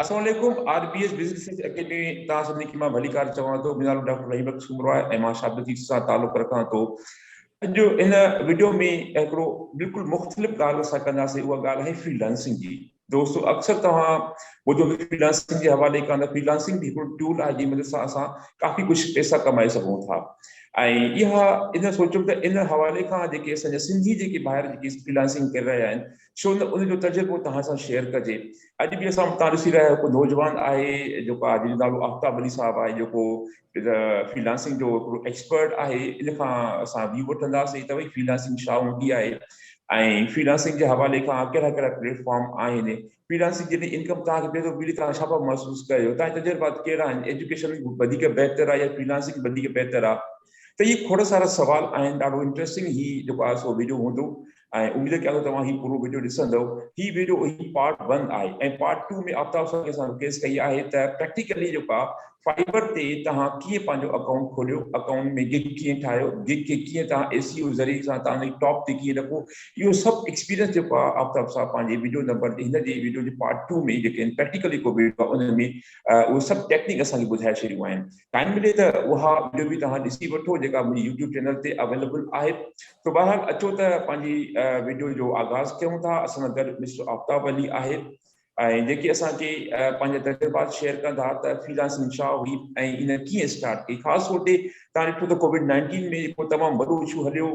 السلام عليڪم R B S business academy ۾ توهان سڀني کي مان ڀليڪار چوان ٿو. منهنجو نالو ڊاڪٽر رحيم بخش سومرو آهي ۽ مان شاهه عبداللطيف سان تعلق رکان ٿو. اڄ هن وڊيو ۾ هڪڙو بلڪل مختلف ڳالهه اسان ڪنداسين، اها ڳالهه آهي فري لانسنگ جي. دوستو اڪثر توهان ٻڌو به فري لانسنگ جي حوالي کان ته فري لانسنگ به هڪڙو ٽول آهي جنهن مدد سان اسان ڪافي ڪجهه پئسا ڪمائي سگهون ٿا ۽ اها ان سوچيم ته ان حوالي کان جيڪي اسان جا سنڌي جيڪي ڀائر جيڪي فري لانسنگ ڪري رهيا آهن ڇو نه ان جو تجربو توهان سان شيئر ڪجي. اڄ به اسان توهان ڏسي رهيا آهيو هڪ نوجوان آهي جيڪو آهي جنهن جو نالو آفتاب علي صاحب آهي جيڪو فري لانسنگ جو هڪڙو ايڪسپرٽ آهي. ان کان اسان ويو وٺنداسين ته ڀئي فري لانسنگ ڇا هوندي آهي ۽ فري لانسنگ جي حوالي کان ڪهڙا ڪهڙا پليٽ فارم آهن. فري لانسنگ جڏهن انڪم توهان کي پئي ٿو ملي توهان ڇا پيا محسوس ڪيو، توهان جا تجربات ڪهڙا آهن، ايجوڪيشن وڌيڪ بهتر آهي يا فري لانسنگ وڌيڪ بهتر آهي. ته اهي کوڙ سارا سوال آهن. ڏاڍو انٽريسٽنگ هي جيڪو آهي سو ويڊيو هوندو ۽ اميد ڪيان ٿو توهان هي پورو وڊيو ڏسندؤ. هي وڊيو هي پارٽ ون آهي ۽ پارٽ ٽو ۾ آفتاب سان اسان رڪويسٽ ڪئي آهي ته پريڪٽيڪلي جيڪو آهي فائبر تي توهان ڪيئن پنهنجو اڪائونٽ کوليو، اڪائونٽ ۾ گگ ڪيئن ٺاهيو، گگ کي ڪيئن توهان ايس سي او ذريعي سان توهان جي ٽاپ تي ڪيئن رکو، اهو سڀ ايڪسپيرينس جيڪو آهي آفتاب صاحب پنهنجي وڊيو نمبر هن جي وڊيو جي پارٽ ٽو ۾ جيڪي آهن پريڪٽيڪلي جيڪو وڊيو آهي ان ۾ اهي سڀ ٽيڪنيڪ اسان کي ٻڌائي ڇڏيون آهن. ٽائيم ملي ته اها وڊيو به توهان ڏسي وٺو جيڪا منهنجي يوٽيوب چينل تي اويليبل آهي. تو بهرحال اچو ته پنهنجي وڊيو جو آغاز ڪيون ٿا. اسان سان گڏ مسٽر آفتاب علي آهي ۽ جيڪي اسان کي پنهنجا تجربات شيئر ڪندا ته فري لانسنگ ڇا هئي ۽ ان ڪيئن اسٽارٽ ڪئي. خاص طور تي توهان ڏٺو ته ڪووڊ نائنٽين ۾ جيڪو تمام وڏو اشو هليو،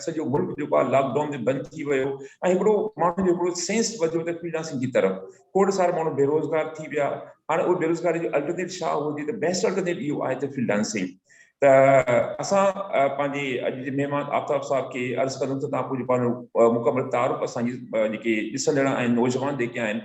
سڄو ملڪ جيڪو آهي لاڪ ڊائون ۾ بند ٿي ويو ۽ هڪڙو ماڻهن جو هڪڙو سينس وڌيو ته فري لانسنگ جي طرف کوڙ سارا ماڻهو بيروزگار ٿي ويا. هاڻي اهو بيروزگاري جو الٽرنيٽ ڇا هجي ته بيسٽ الٽرنيٽ اهو آهي ته فري لانسنگ. ته اسان پنهنجي اڄ جي مهمان آفتاب صاحب کي عرض ڪندم ته توهان ڪجهه پنهنجو مڪمل تعارف اسان جي جيڪي ڏسندڙ آهن نوجوان جيڪي آهن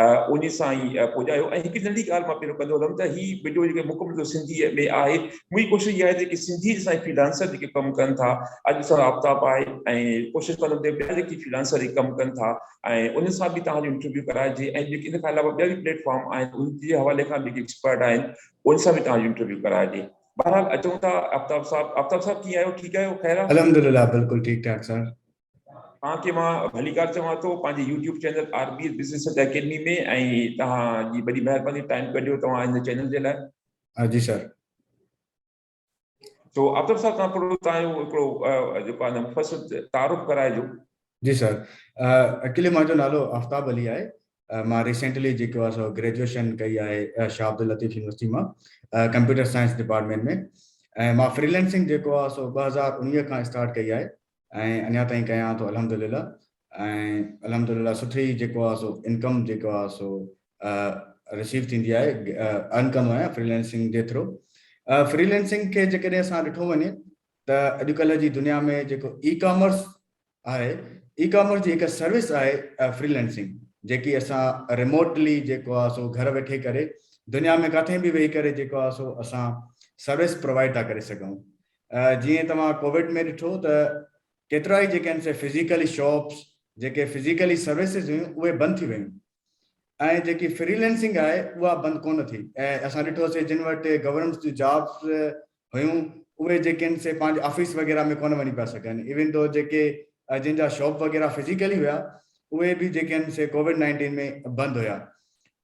انهي سان ئي پڄايو ۽ هڪ ننڍي ڳالهه مان پهريون ڪندو هلم ته هي وڊيو جيڪي مڪمل طور سنڌي ۾ آهي منهنجي ڪوشش اها آهي جيڪي سنڌي اسان جي فريلانسر جيڪي ڪم ڪن ٿا اڄ اسان آفتاب آهي ۽ ڪوشش ڪندم ته ٻيا جيڪي فريلانسر ڪم ڪن ٿا ۽ انهن سان به توهان جو انٽرويو ڪرائجي ۽ جيڪي ان کان علاوه ٻيا به پليٽ فارم آهن انهن جي حوالي کان جيڪي ايڪسپرٽ آهن ان سان به توهان جو انٽرويو ڪرائجي. بهرحال اچون ٿا آفتاب صاحب. آفتاب صاحب ڪيئن آهيو ٺيڪ آهيو خير آ؟ الحمدلله بلڪل ٺيڪ ٺاڪ سر. توهان کي مان ڀليڪار چوان ٿو پنهنجي YouTube channel R B S business academy ۾ ۽ توهان جي وڏي مهرباني ٽائيم ڪڍيو توهان هن چينل جي لاء. جي سر. سو آفتاب صاحب توهان ٿورو توهان جو هڪڙو جيڪو آهي مفصل تعارف ڪرائجو. جي سر ايڪچولي منهنجو نالو آفتاب علي آهي مان ريسينٽلي جيڪو آهي سو گريجوئيشن ڪئي آهي شاهه عبداللطيف يونيورسٽي مان ڪمپيوٽر سائنس ڊپارٽمينٽ ۾ ۽ مان فريلانسنگ جيڪو آهي سو 2019 کان اسٽارٽ ڪئي آهي ۽ اڃا تائين ڪيان ٿو الحمدلله ۽ الحمدلله سٺي جيڪو آهي سو انڪم جيڪو آهي سو رسيو ٿيندي آهي ارن ڪندو آهيان فريلانسنگ جي ٿرو. فريلانسنگ کي جيڪڏهن اسان ڏٺو وڃي ته اڄڪلهه جي دنيا ۾ جيڪو اي ڪامرس آهي، اي ڪامرس جي هڪ سروس آهي فريلانسنگ جيڪي اسان ريموٽلي جيڪو آهي سو گهر ويٺي ڪري دنيا ۾ ڪاٿي به ويهي ڪري جيڪو آهي سو اسان سروس پرووائڊ ٿا ڪري سگهون. جيئن توهان ڪووڊ ۾ ڏٺو ته ڪيترا ئي جيڪي آهن سي فزيڪلي شاپس جيڪي فزيڪلي سروسز هيون اهي بند ٿي ويون ۽ جيڪي فريلانسنگ آهي اها بند ڪونه ٿي ۽ اسان ڏٺوسي جن وٽ گورنمينٽ جون جابس هيون اهي جيڪي آهن سي پنهنجي آفيس وغيره ۾ ڪونه وڃي پيا سگهن ايون دو جيڪي جن جا شاپ وغيره فزيڪلي هيا اهي به جيڪي آهن سي ڪووڊ 19 ۾ بند هيا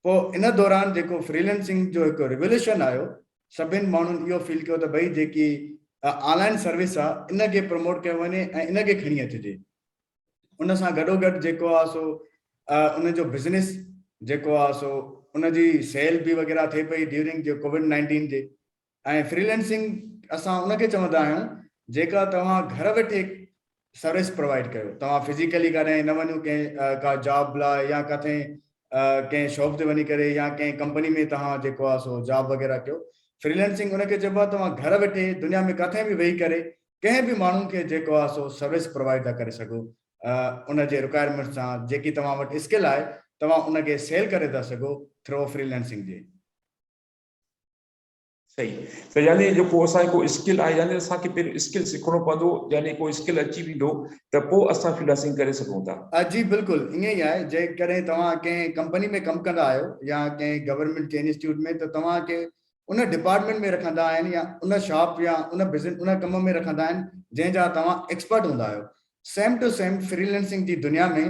پوء ان دوران جيڪو فريلانسنگ جو هڪ ريولوشن آيو سڀن ماڻهن اهو فيل ڪيو ته ڀئي جيڪي آن لائن سروس آ ان کي پروموٽ ڪيو وڃي ۽ ان کي کڻي اچجي. ان سان گڏوگڏ جيڪو آ سو ان جو بزنس جيڪو آ سو ان جي سيل به وغيره ٿئي پئي ڊيورنگ جو ڪووڊ نائنٽين جي ۽ فريلانسنگ اسان ان کي چوندا آهيون جيڪا توهان گهر ويٺي سروس پرووائيڊ ڪيو توهان فزيڪلي ڪڏهن نه وڃو ڪنهن ڪا جاب لاء يا ڪٿي ڪنهن شاپ تي وڃي ڪري يا ڪنهن ڪمپني ۾ توهان جيڪو آهي سو جاب وغيره ڪيو. فريلانسنگ ان کي چئبو آهي توهان گهر ويٺي دنيا ۾ ڪٿي به ويهي ڪري ڪنهن به ماڻهو کي جيڪو آهي سو سروس پرووائيڊ ٿا ڪري سگهو ان جي رڪوائرمينٽ سان جيڪي توهان وٽ اسڪل آهي توهان ان کي سيل ڪري ٿا سگهو ٿرو فريلانسنگ جي. صحيح ته يعني جيڪو اسان کي ڪو اسڪل آهي يعني اسان کي پهريون اسڪل سکڻو پوندو يعني ڪو اسڪل اچي ويندو ته پوء اسان فريلانسنگ ڪري سگهون ٿا. جي بلڪل ائين ئي آهي جيڪڏهن توهان ڪنهن ڪمپني ۾ ڪم ڪندا آهيو يا ڪنهن گورنمينٽ جي انسٽيٽيوٽ ۾ ته توهان کي ان ڊپارٽمينٽ ۾ رکندا آهن يا ان شاپ يا ان بزنس ان ڪم ۾ رکندا آهن جنهن جا توهان ايڪسپرٽ هوندا آهيو. سيم ٽو سيم فريلانسنگ جي دنيا ۾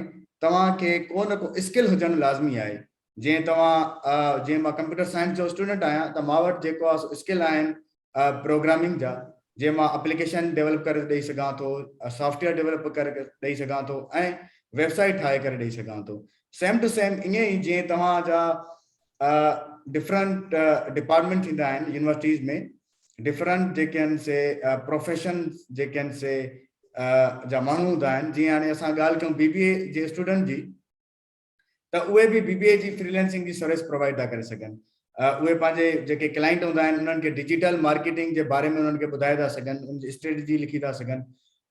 توهان کي ڪو نه ڪو اسڪل هجڻ لازمي آهي. جيئن توهان جيئن مان ڪمپيوٽر سائنس جو اسٽوڊنٽ آهيان ته مان وٽ جيڪو آهي سو اسڪل آهن پروگرامنگ جا جيئن مان اپليڪيشن ڊيولپ ڪري ڏئي سگهان ٿو، سافٽ ويئر ڊيولپ ڪري ڏئي سگهان ٿو ۽ ويب سائيٽ ٺاهي ڪري ڏئي سگهان ٿو. سيم ٽو سيم ائين ئي جيئن توهان جا ڊفرنٽ ڊپارٽمينٽ ٿيندا آهن يونيورسٽيز ۾ ڊفرنٽ جيڪي آهن سي پروفيشن جيڪي آهن سي جا ماڻهو هوندا آهن جيئن هاڻي اسان ڳالهه ڪيون بي بي اي جي اسٽوڊنٽ جي ته اهي به بي بي اي جي فريلانسنگ جي سروس پرووائيڊ ٿا ڪري سگهن. اهي پنهنجي جيڪي ڪلائنٽ هوندا آهن انهن کي ڊجيٽل مارڪيٽنگ جي باري ۾ انهن کي ٻڌائي ٿا سگهن، ان جي اسٽريٽجي لکي ٿا سگهن.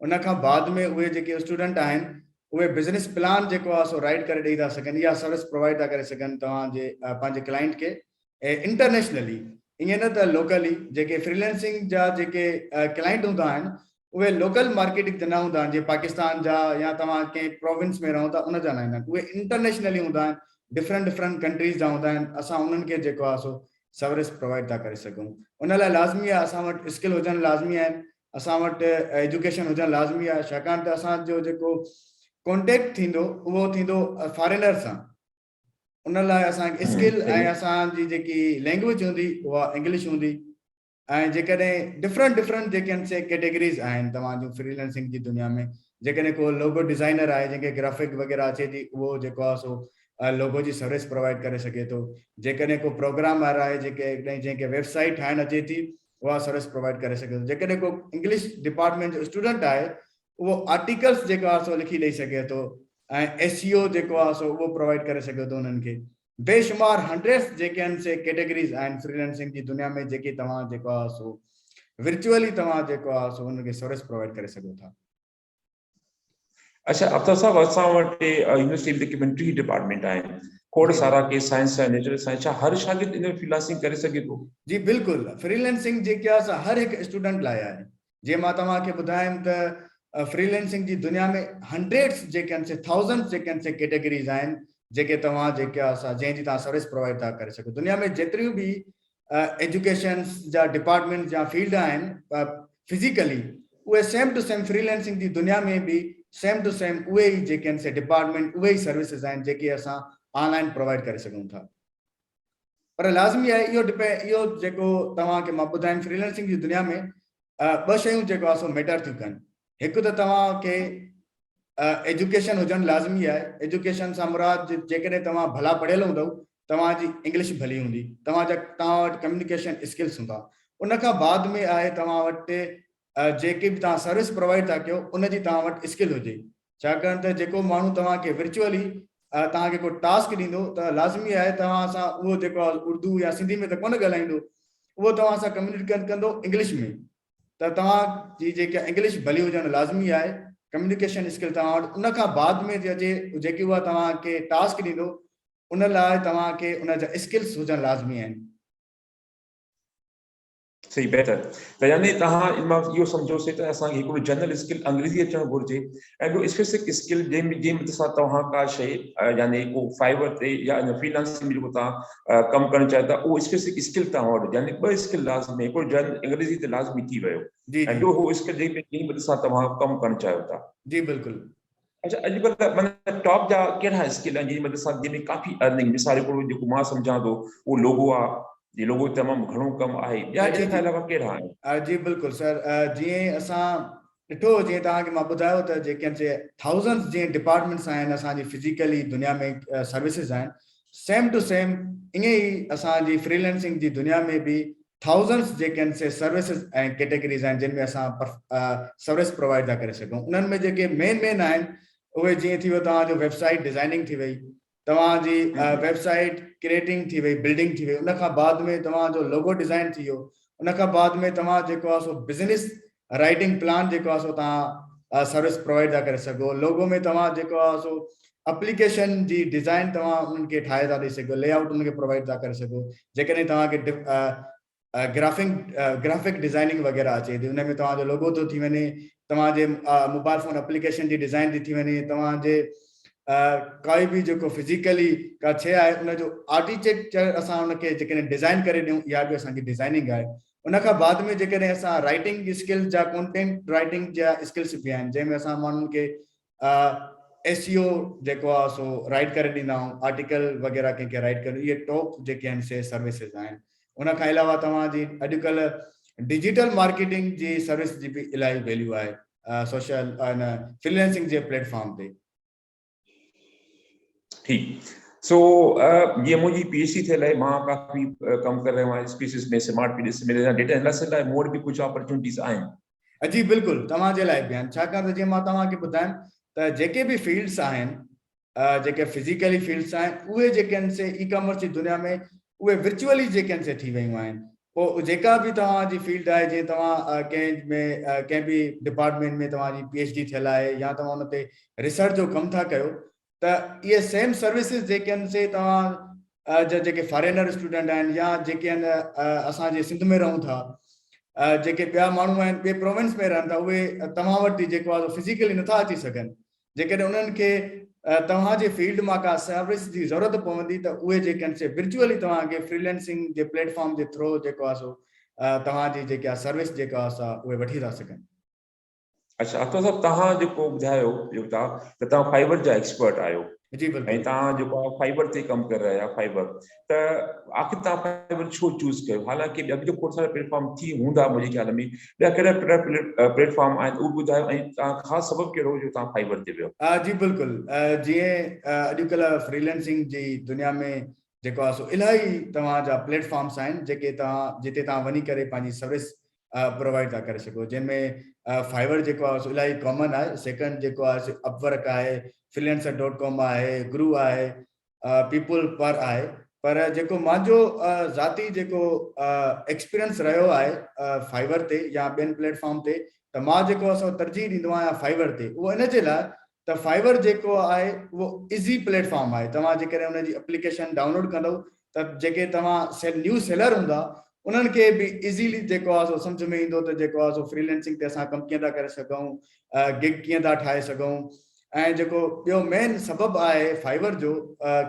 ان کان بعد ۾ اهي جيڪي اسٽوڊنٽ آهن اهي بزنس پلان جيڪو آهي سو رائيٽ ڪري ڏئي ٿا سگهن، اها سروس پرووائيڊ ٿا ڪري سگهن توهان جي پنهنجي ڪلائنٽ کي انٽرنيشنلي، ائين نه ته لوڪلي. جيڪي فريلانسنگ جا جيڪي ڪلائنٽ هوندا آهن اهي لوڪل مارڪيٽ جا نه هوندا آهن جيئن پاڪستان جا يا توهان ڪنهن پروونس ۾ رهو ٿا ان جا نه هوندا آهن، اهي انٽرنيشنلي هوندا آهن، ڊفرنٽ ڊفرنٽ ڪنٽريز جا هوندا آهن. اسان انهن کي جيڪو آهي سو سروس پرووائيڊ ٿا ڪري سگهون. ان لاء لازمي آهي اسان وٽ اسڪل هجڻ لازمي آهن، اسان وٽ ايجوڪيشن هجڻ لازمي آهي، ڇاڪاڻ ته اسان جو جيڪو ڪانٽيڪٽ ٿيندو اهو ٿيندو فارينر سان. ان لاء اسان کي اسڪل ۽ اسان جي جيڪي لينگويج هوندي اها انگلش هوندي ۽ جيڪڏهن ڊفرنٽ ڊفرنٽ جيڪي آهن سي ڪيٽيگريز آهن توهان جون فريلانسنگ جي دنيا ۾ جيڪڏهن ڪو لوگو ڊزائنر آهي جنهن کي گرافڪ وغيره اچي ٿي اهو جيڪو آهي سو لوگو جي سروس پرووائيڊ ڪري سگهي ٿو. جيڪڏهن ڪو پروگرامر آهي جيڪي جنهن کي ويب سائيٽ ٺاهڻ اچي ٿي اها سروس پرووائيڊ ڪري سگهي ٿو. جيڪڏهن ڪو انگلش ڊپارٽمينٽ جو اسٽوڊنٽ آهي اهو آرٽيڪلس جيڪو آهي سو لکي ڏئي سگهي ٿو ۽ ايس اي او جيڪو آهي سو اهو پرووائيڊ ڪري سگهي ٿو. انهن کي بيشمار هنڊريڊس جيڪي آهن سي ڪيٽيگريز آهن فريلانسنگ جي دنيا ۾ جيڪي توهان جيڪو آهي سو ورچوئلي توهان جيڪو آهي سو انهن کي سروس پرووائيڊ ڪري سگهو ٿا. اڇا اختر صاحب، اسان وٽ يونيورسٽي ۾ تقريبن 30 ڊپارٽمينٽ آهن، کوڙ سارا ڪي سائنس ۽ نيچرل سائنس، ڇا هر شاگرد ان ۾ فريلانسنگ ڪري سگهي ٿو؟ جي بلڪل، فريلانسنگ جيڪي آهي سا هر هڪ اسٽوڊنٽ لاء آهي. جيئن مان توهان کي ٻڌايم ته فريلانسنگ جي دنيا ۾ هنڊريڊس جيڪي آهن سي ٿائوزنڊس جيڪي آهن سي ڪيٽيگريز آهن جيڪي توهان جيڪي آهي سا جنهن جي توهان سروس پرووائيڊ ٿا ڪري سگهو. دنيا ۾ جيتريون به ايجوڪيشنس جا ڊپارٽمينٽس يا فيلڊ آهن فزيڪلي اهي سيم ٽو سيم فريلانسنگ جي دنيا ۾ به سيم ٽو سيم اهي ئي جيڪي آهن سي ڊپارٽمينٽ اهي ئي سروسز آهن جيڪي اسان آن لائن پرووائيڊ ڪري سگهون ٿا. پر لازمي آهي اهو ڊپينڊ اهو جيڪو توهان کي مان ٻڌايم فريلانسنگ جي دنيا ۾ ٻه شيون جيڪو آهي سو ميٽر ٿيون ڪن. هڪ ته توهان کي ايجوڪيشن هجڻ لازمي آهي. ايجوڪيشن سان مراد جيڪڏهن توهان ڀلا پڙهيل هوندؤ توهان جي انگلش ڀلي هوندي، توهان جا توهان وٽ ڪميونيڪيشن اسڪلس هوندا. ان کان بعد ۾ آهي توهان وٽ جيڪي به توهان سروس پرووائيڊ ٿا ڪيو ان جي توهان وٽ اسڪل هجي، ڇاڪاڻ ته جيڪو ماڻهو توهان کي ورچوئلي توهان کي ڪو ٽاسڪ ڏيندو ته لازمي آهي توهان سان اهو جيڪو آهي اردو يا سنڌي ۾ ته ڪونه ڳالهائيندو، اهو توهان سان ڪميونيڪيٽ ڪندو انگلش ۾، ته توهان جي جيڪا انگلش ڀلي هجڻ لازمي آهي، ڪميونيڪيشن اسڪل توهان وٽ ان کان بعد ۾ ٿي اچي جيڪي اها توهان کي ٽاسڪ ڏيندو ان لاء توهان کي ان جا اسڪلس هجڻ لازمي آهن. صحيح بهتر ته يعني توهان ان مان اهو سمجهوسي ته اسان کي هڪڙو جنرل اسڪل انگريزي اچڻ گهرجي ۽ ٻيو اسپيسفڪ اسڪل جنهن ۾ جنهن مدد سان توهان ڪا شيء يعني ڪو فائبر تي يا ان فريلانسنگ ۾ جيڪو توهان ڪم ڪرڻ چاهيو ٿا اهو اسپيسفڪ اسڪل توهان وٽ هجي يعني ٻه اسڪل لازمي هڪڙو جنرل انگريزي ته لازمي ٿي ويو ۽ ٻيو هو اسڪل جنهن ۾ جنهن مدد سان توهان ڪم ڪرڻ چاهيو ٿا. جي بلڪل. اڇا اڄڪلهه معنيٰ ٽاپ جا ڪهڙا اسڪل آهن جنهن مدد سان جنهن ۾ ڪافي ارننگ مثال هڪڙو جيڪو مان سمجهان ٿو اهو لوگو آهي جي لوگو تمام گهڻو ڪم آهي ٻيا ان کان علاوه ڪهڙا آهن؟ جي بلڪل سر، جيئن اسان ڏٺو جيئن توهان کي مان ٻڌايو ته جيڪي آهن سي ٿائوزنڊز جيئن ڊپارٽمينٽس آهن اسان جي فزيڪلي دنيا ۾ سروسز آهن سيم ٽو سيم ائين ئي اسان جي فريلانسنگ جي دنيا ۾ به ٿائوزنڊز جيڪي آهن سي سروسز ۽ ڪيٽيگريز آهن جن ۾ اسان سروس پرووائيڊ ٿا ڪري سگهون. انهن ۾ جيڪي مين مين آهن اهي جيئن ٿي ويو توهان جو ويب سائيٽ ڊزائننگ ٿي وئي، توهان جي ويب سائيٽ ڪريٽنگ ٿي وئي، بلڊنگ ٿي وئي، ان کان بعد ۾ توهان جو لوگو ڊزائن ٿي ويو، ان کان بعد ۾ توهان جيڪو آهي سو بزنس رائيٽنگ پلان جيڪو آهي سو توهان سروس پرووائيڊ ٿا ڪري سگهو. لوگو ۾ توهان جيڪو آهي سو اپليڪيشن جي ڊزائن توهان انهن کي ٺاهي ٿا ڏئي سگهو، لي آئوٽ انهن کي پرووائيڊ ٿا ڪري سگهو. جيڪڏهن توهان کي گرافنگ گرافڪ ڊزائننگ وغيره اچي ٿي ان ۾ توهان جو لوگو ٿو ٿي وڃي، توهان جي موبائل فون اپليڪيشن جي ڊزائن ٿي ٿي وڃي، توهان جي ڪائي به جيڪو فزيڪلي ڪا شيء آهي ان جو آرٽيچيڪچر اسان ان کي جيڪڏهن ڊزائن ڪري ڏيون اها به اسان جي ڊزائننگ آهي. ان کان بعد ۾ جيڪڏهن اسان رائيٽنگ اسڪلز جا ڪونٽينٽ رائيٽنگ جا اسڪلس به آهن جنهن ۾ اسان ماڻهن کي ايس اي او جيڪو آهي سو رائيٽ ڪري ڏيندا آهيون، آرٽيڪل وغيره ڪنهن کي رائيٽ ڪري، اهي ٽاپ جيڪي آهن سي سروسز آهن. ان کان علاوه توهان جي اڄڪلهه ڊجيٽل مارڪيٽنگ جي سروس جي به الاهي ويليو آهي سوشل ان فريلانسنگ جي پليٽ فارم تي. ٺيڪ سو جيئن منهنجي پي ايڇ ڊي ٿيل آهي، مان ڪافي ڪم ڪري رهيو آهيان اسپيسز ۾ سمارٽ پي ڏس ۾ ڊيٽا اناليسس لاء مون وٽ به ڪجهه اپرچونٽيز آهن. جي بلڪل توهان جي لاء به آهن، ڇاڪاڻ ته جيئن مان توهان کي ٻڌايم ته جيڪي به فيلڊس آهن، جيڪي فزيڪلي فيلڊس آهن، اهي جيڪي آهن سي اي ڪامرس جي دنيا ۾ اهي ورچوئلي جيڪي آهن سي ٿي ويون آهن. پوء جيڪا به توهان جي فيلڊ آهي، جيئن توهان ڪنهن ۾ ڪنهن به ڊپارٽمينٽ ۾ توهان جي پي ايڇ ڊي ٿيل آهي يا توهان ان تي ريسرچ جو ڪم ٿا ڪيو ته اهي سيم سروسز جيڪي آهن سي توهان جا جيڪي فارينر اسٽوڊنٽ آهن يا جيڪي آهن اسان جي سنڌ ۾ رهون ٿا، جيڪي ٻيا ماڻهو آهن ٻئي پروونس ۾ رهن ٿا، اهي توهان وٽ جيڪو آهي فزيڪلي نٿا اچي سگهن، جيڪڏهن انهن کي توهان جي فيلڊ مان ڪا سروس جي ضرورت پوندي ته اهي جيڪي آهن سي ورچوئلي توهان کي فريلانسنگ جي پليٽ فارم جي ٿرو جيڪو آهي سو توهان جي جيڪا سروس جيڪا آهي سا اهي وٺي ٿا سگهن. اڇا اختر صاحب توهان جيڪو ٻڌايو جو ٿا ته توهان فائبر جا ايڪسپرٽ آهيو. جي بلڪل. ۽ توهان جيڪو آهي فائبر تي ڪم ڪري رهيا آهيو فائبر ته آخر توهان فائبر ڇو چوز ڪيو حالانڪه ٻيا به کوڙ سارا پليٽ فارم ٿي هوندا منهنجي خيال ۾ ٻيا ڪهڙا ڪهڙا پليٽ فارم آهن اهو ٻڌايو ۽ توهان خاص سبب ڪهڙو جو توهان فائبر تي ويو. جي بلڪل جيئن اڄڪلهه فريلانسنگ جي دنيا ۾ جيڪو آهي سو الاهي توهان جا پليٽ فارمس آهن جيڪي توهان جتي توهان وڃي ڪري پنهنجي سروس پرووائيڊ ٿا ڪري سگهو جنهن ۾ فائبر جيڪو آهي سو الاهي ڪامن آهي، سيڪنڊ جيڪو آهي سو اپ ورڪ آهي، فريلانسر ڊاٽ ڪام آهي، گرو آهي، پيپل پر آهي، پر جيڪو مانجو ذاتي جيڪو ايڪسپيرينس رهيو آهي فائبر تي يا ٻين پليٽ فارم تي ته مان جيڪو آهي سو ترجيح ڏيندو آهيان فائبر تي، اهو ان جي لاء ته فائبر جيڪو آهي اهو ايزي پليٽ فارم آهي. توهان جيڪڏهن ان جي اپليڪيشن ڊائونلوڊ ڪندو ته جيڪي توهان نيو سيلر هوندا انهن کي به ايزيلي جيڪو آهي سو سمجهه ۾ ايندو ته جيڪو آهي سو فريلانسنگ تي اسان ڪم ڪيئن ٿا ڪري سگهون، گگ ڪيئن ٿا ٺاهي سگهون. ۽ جيڪو ٻيو مين سبب آهي فائيور جو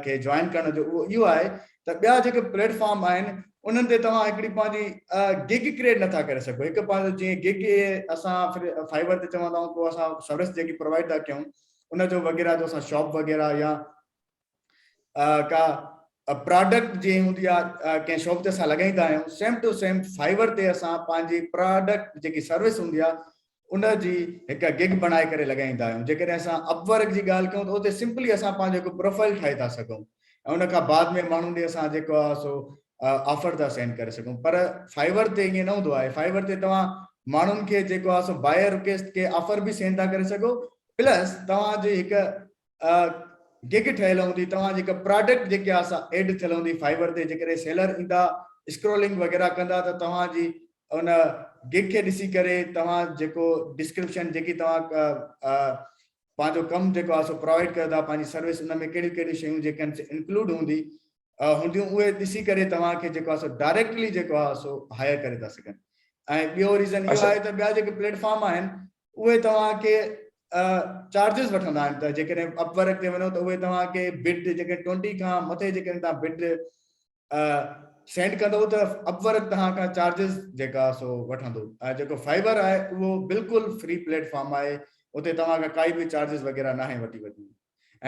کي جوائن ڪرڻ جو اهو اهو آهي ته ٻيا جيڪي پليٽ فارم آهن انهن تي توهان هڪڙي پنهنجي گگ ڪريٽ نٿا ڪري سگهو. هڪ پنهنجو جيئن گگ اسان فائيور تي چوندا آهيون پوء اسان سروس جيڪي پرووائيڊ ٿا ڪيون ان جو وغيره جو اسان شاپ وغيره يا ڪا پراڊڪٽ جيئن هوندي آهي ڪنهن شاپ تي اسان لڳائيندا آهيون، سيم ٽو سيم فائيور تي اسان پنهنجي پراڊڪٽ جيڪي سروس هوندي آهي ان جي هڪ گگ بڻائي ڪري لڳائيندا آهيون. جيڪڏهن اسان اپ ورڪ جي ڳالهه ڪيون ته اتي سمپلي اسان پنهنجو هڪ پروفائل ٺاهي ٿا سگهون ۽ ان کان بعد ۾ ماڻهن ڏي اسان جيڪو آهي سو آفر ٿا سينڊ ڪري سگهون، پر فائيور تي ائين نه هوندو آهي. فائيور تي توهان ماڻهن کي جيڪو آهي سو بائر رڪويسٽ کي آفر به سينڊ ٿا ڪري سگهو، پلس توهان جي هڪ گگ ٺهيل هوندي، توهان جي هڪ پراڊڪٽ جيڪي آهي سا ايڊ ٿيل هوندي فائيور تي، جيڪڏهن سيلر ايندا اسڪرولنگ وغيره ڪندا ته توهان جي ان گگ کي ڏسي ڪري توهان جيڪو ڊسڪرپشن جيڪي توهان پنهنجو ڪم جيڪو آهي سو پرووائيڊ ڪيو ٿا پنهنجي سروس ان ۾ ڪهڙيون ڪهڙيون شيون جيڪي آهن سي انڪلوڊ هونديون اهي ڏسي ڪري توهان کي جيڪو آهي سو ڊائريڪٽلي جيڪو آهي سو هائر ڪري ٿا سگهن. ۽ ٻيو ريزن اهو آهي ته ٻيا جيڪي پليٽ فارم آهن اهي توهان کي چارجز وٺندا آهن ته جيڪڏهن اپ ورڪ تي وڃو ته اهي توهان کي بڊ جيڪڏهن 20 کان مٿي جيڪڏهن توهان بڊ سينڊ ڪندو ته اپ ورڪ توهان کان چارجز جيڪا سو وٺندو. ۽ جيڪو فائبر آهي اهو بلڪل فري پليٽ فارم آهي، اتي توهان کان ڪائي به چارجز وغيره ناهي وٺي وڃي.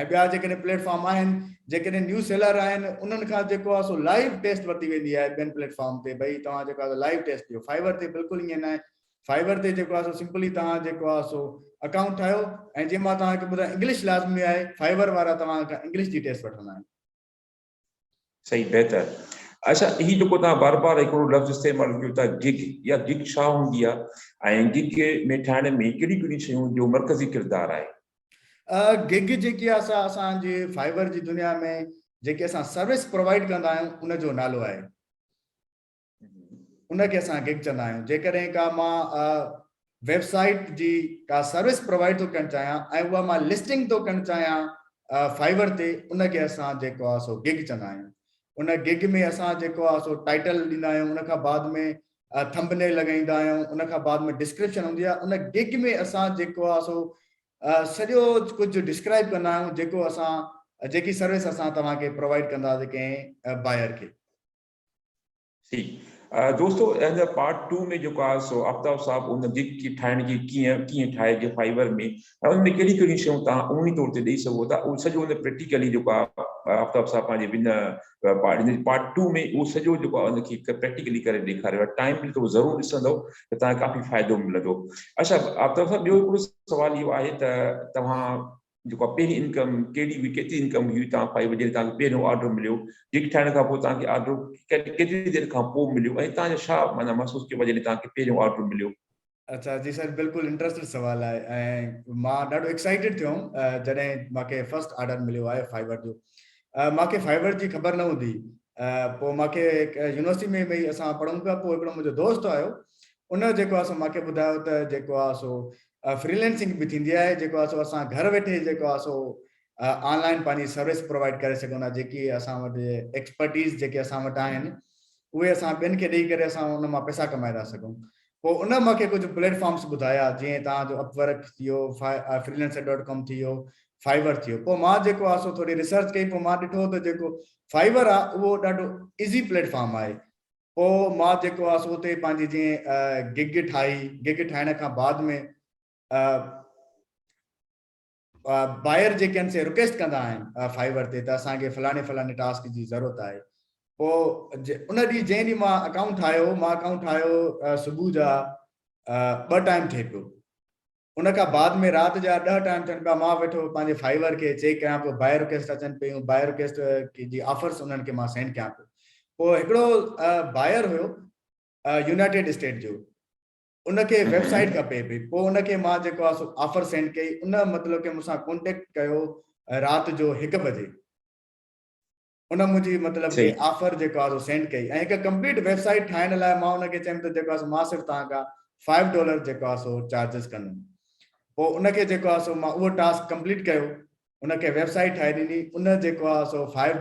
۽ ٻيا جيڪڏهن پليٽ فارم آهن جيڪڏهن نيو سيلر آهن انهن کان جيڪو آهي سو لائيو ٽيسٽ ورتي ويندي آهي ٻين پليٽ فارم تي، ڀئي توهان جيڪو آهي سو لائيو ٽيسٽ ڏيو. فائبر تي بلڪل ائين ناهي، فائبر تي جيڪو آهي سو سمپلي توهان جيڪو آهي سو اڪائونٽ ٺاهيو ۽ جنهن مان توهان کي ٻڌايان انگلش لازمي آهي، فائبر وارا توهان کان انگلش جي ٽيسٽ وٺندا آهن. صحيح بهتر. اڇا هي جيڪو توهان بار بار هڪڙو لفظ استعمال ڪيو ٿا گگ، يا گگ ڇا هوندي آهي ۽ گگ ۾ ٺاهڻ ۾ ڪهڙيون ڪهڙيون شيون جو مرڪزي ڪردار آهي؟ گگ جيڪي آهي سا اسان جي فائبر جي دنيا ۾ جيڪي اسان سروس پرووائيڊ ڪندا آهيون ان جو نالو آهي. ان کي اسان گگ چوندا آهيون. جيڪڏهن ڪا مان ويب سائيٽ جي ڪا سروس پرووائيڊ ٿو ڪرڻ چاهيان ۽ اها مان لسٽنگ ٿو ڪرڻ چاهيان فائيور تي، ان کي اسان جيڪو آهي سو گگ چوندا آهيون. ان گگ ۾ اسان جيڪو آهي سو ٽائيٽل ڏيندا آهيون، ان کان بعد ۾ ٿمب نيل لڳائيندا آهيون، ان کان بعد ۾ ڊسڪرپشن هوندي آهي. ان گگ ۾ اسان جيڪو آهي سو سڄو ڪجهه ڊسڪرائيب ڪندا آهيون جيڪو اسان جيڪي سروس اسان توهان کي پرووائيڊ ڪنداسين ڪنهن بائر کي. ٺيڪ. دوستو هن پارٽ 2 ۾ جيڪو آهي سو آفتاب صاحب ان گگ کي ٺاهڻ کي ڪيئن ڪيئن ٺاهجي فائبر ۾ ۽ ان ۾ ڪهڙيون ڪهڙيون شيون توهان عمومي طور تي ڏئي سگهو ٿا اهو سڄو ان پريڪٽيڪلي جيڪو آهي آفتاب صاحب پنهنجي ان پارٽ پارٽ 2 ۾ اهو سڄو جيڪو آهي ان کي پريڪٽيڪلي ڪري ڏيکاريو آهي. ٽائيم ملي ته ضرور ڏسندو ته توهان کي ڪافي فائدو ملندو. اچھا آفتاب صاحب، ٻيو هڪڙو سوال اهو آهي ته توهان جيڪو آهي پهرين انڪم ڪهڙي هئي، ڪيتري انڪم هئي توهان پائي جڏهن توهان کي پهريون آرڊر مليو، گگ ٺاهڻ کان پوء توهان کي آرڊر ڪيتري دير کان پوء مليو ۽ توهان جو ڇا معنيٰ محسوس ڪيو جڏهن توهان کي پهريون آرڊر مليو؟ اچھا جي سر، بلڪل انٽرسٽڊ سوال آهي ۽ مان ڏاڍو ايڪسائيٽيڊ ٿيو هوم جڏهن مونکي فرسٽ آرڊر مليو آهي فائبر جو. مونکي فائبر جي خبر نه هوندي، پوء مونکي يونيورسٽي ۾ ڀئي اسان پڙهون پيا، پوء هڪڙو منهنجو دوست آيو، ان جيڪو آهي سو مونکي ٻڌايو ته جيڪو آهي سو فريلانسنگ به ٿيندي آهي، جيڪو آهي سو اسان گهر ويٺي جيڪو آهي سو آن لائن پنهنجي سروس پرووائڊ ڪري سگهون ٿا، جيڪي اسان وٽ ايڪسپرٽيز جيڪي اسان وٽ آهن اهي اسان ٻين کي ڏئي ڪري اسان ان مان پئسا ڪمائي ٿا سگهون. پوء ان مون کي ڪجهه پليٽ فارمس ٻڌايا، جيئن توهان جو اپ ورڪ ٿي ويو، فريلانسر ڊاٽ ڪام ٿي ويو، فائيور ٿي ويو. پوء مان جيڪو آهي سو ٿوري ريسرچ ڪئي، پوء مان ڏٺو ته جيڪو فائيور آهي اهو ڏاڍو ايزي پليٽ فارم آهي. پوء مان جيڪو آهي سو اتي پنهنجي جيئن گگ ٺاهي، گگ ٺاهڻ کان بعد ۾ بائر جيڪي آهن سي رڪويسٽ ڪندا آهن فائيور تي ته اسان کي فلاڻي فلاڻي ٽاسڪ جي ضرورت آهي. پوء ان ڏينهن جنهن ڏينهن مان اڪائونٽ ٺاهيو، مان اڪائونٽ ٺاهيو صبح جا 2 ٽائيم ٿئي پيو، ان کان بعد ۾ رات جا 10 ٽائيم ٿين پيا، مان ويٺو پنهنجي فائيور کي چيڪ ڪيان پيو، بائر رڪويسٽ اچن پيون، بائر رڪويسٽ جي آفرس انهن کي مان سينڊ ڪيان پيو. پوء هڪڙو بائر هيو يونائيٽيڊ اسٽيٽ جو، ان کي ويب سائيٽ کپي پئي، پوء ان کي مان جيڪو آهي سو آفر سينڊ ڪئي، ان مطلب کہ مون سان ڪانٽيڪٽ ڪيو رات جو 1 بجي، ان منهنجي مطلب ڪي آفر جيڪو آهي سو سينڊ ڪئي ۽ هڪ ڪمپليٽ ويب سائيٽ ٺاهڻ لاء مان ان کي چيم ته جيڪو آهي سو مان صرف توهان کان 5 ڊالر جيڪو آهي سو چارجز ڪندم. پوء ان کي جيڪو آهي سو مان اهو ٽاسڪ ڪمپليٽ ڪيو، ان کي ويب سائيٽ ٺاهي ڏني، ان جيڪو آهي سو 5